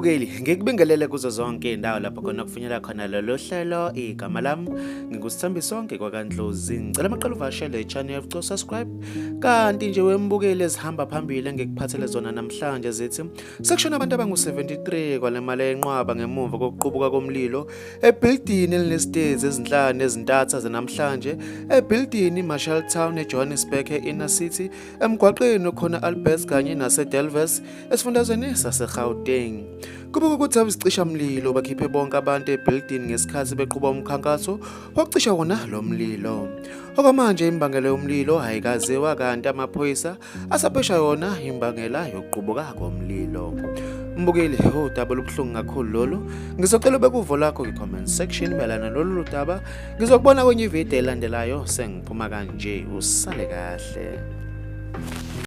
Mbukeli, ngikubingelele kuzo zonke izindawo lapho khona kufinyela khona lolu hlelo. Igama lami nginguSithembisonke kwakaNdlozi. Ngicela amaqala uvakashele i-channel uco subscribe. Kanti nje wembukeli ezihamba phambili engikuphathele zona namhlanje zithi sekushona abantu abangu-73 kwalimala enqwaba ngemuva kokuqubuka komlilo ebhilidini elinesitezi ezinhlanu ezintatha zanamhlanje ebhilidini iMarshalltown eJohannesburg e-Inner City emgwaqeni okhona Alberts kanye naseDelves esifundazweni saseGauteng. Kubikwa ukuthi abezicishamlilo bakhiphe bonke abantu ebhilidini ngesikhathi beqhuba umkhankaso wokucisha wona lo mlilo. Okwamanje imbangela yomlilo ayikaziwa kanti amaphoyisa asaphesha yona imbangela yokuqubuka komlilo. Mbukeli, udaba olubuhlungu kakhulu lolu. Ngizocela ubeke uvo lakho kwi-comment section mayelana nalolu daba. Ngizokubona kwenye ividiyo elandelayo sengiphuma kanje. Usale kahle.